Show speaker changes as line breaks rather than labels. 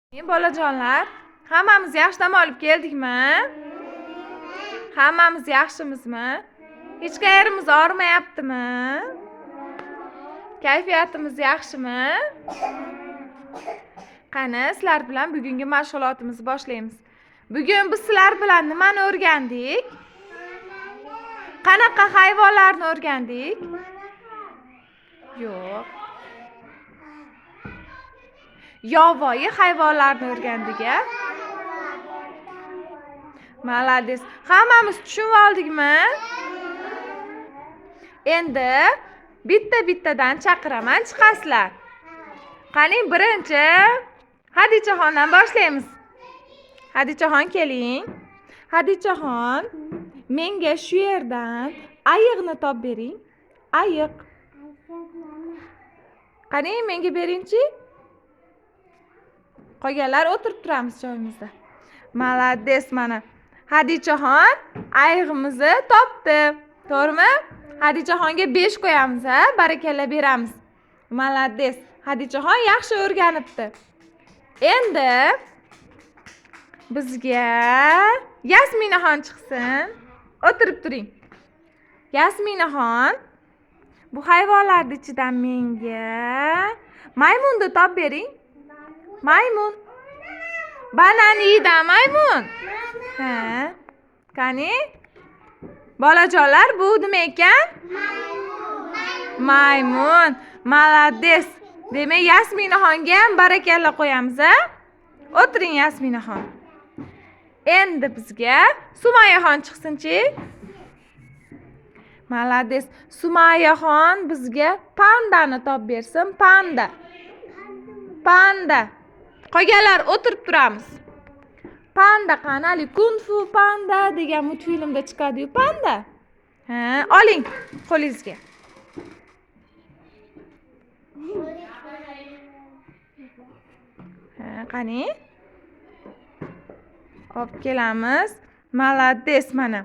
Bolajonlar, hammamiz yaxshi dam olib keldikmi? Hammamiz yaxshimizmi? Hech qayerimiz og'rimayaptimi? Kayfiyatimiz yaxshimi? Qani, sizlar bilan bugungi mashg'ulotimizni boshlaymiz. Bugun biz sizlar bilan nimani o'rgandik? Qanaqa hayvonlarni o'rgandik? Yo'q. Yovvoyi hayvonlarni o'rgandik, a? Молодец. Hammamiz tushunib oldikmi? Endi bitta-bittadan chaqiraman, chiqasizlar. Qani, birinchi Hadichaxondan boshlaymiz. Hadichaxon, keling. Hadichaxon, menga shu yerdan ayiqni top bering. Ayiq. Qani, menga beringchi. Qolganlar o'tirib turamiz joyimizda. Молодец, mana. Hadichaxon ayig'imizni topdi. To'g'rimi? Hadichaxonga 5 qo'yamiz, ha? Barakalla beramiz. Молодец. Hadichaxon yaxshi o'rganibdi. Endi bizga Yasminaxon chiqsin. O'tirib turing. Yasminaxon, bu hayvonlarning ichidan menga maymunni top bering. Maymun. Banan yeydi maymun. Ha. Qani? Bolajonlar, bu nima ekan? Maymun. Молодец. Demak, Yasminaxonga ham barakalla qo'yamiz, a? O'tiring, Yasminaxon. Endi bizga Sumayaxon chiqsinchi. Молодец. Sumayaxon bizga pandani top bersin, panda. Panda. Qolganlar o'tirib turamiz. Panda qani? Hali Kung Fu Panda degan multfilmda chiqadi-yu panda. Ha, oling qo'lingizga. Ha, qani? Olib kelamiz. Молодец, mana.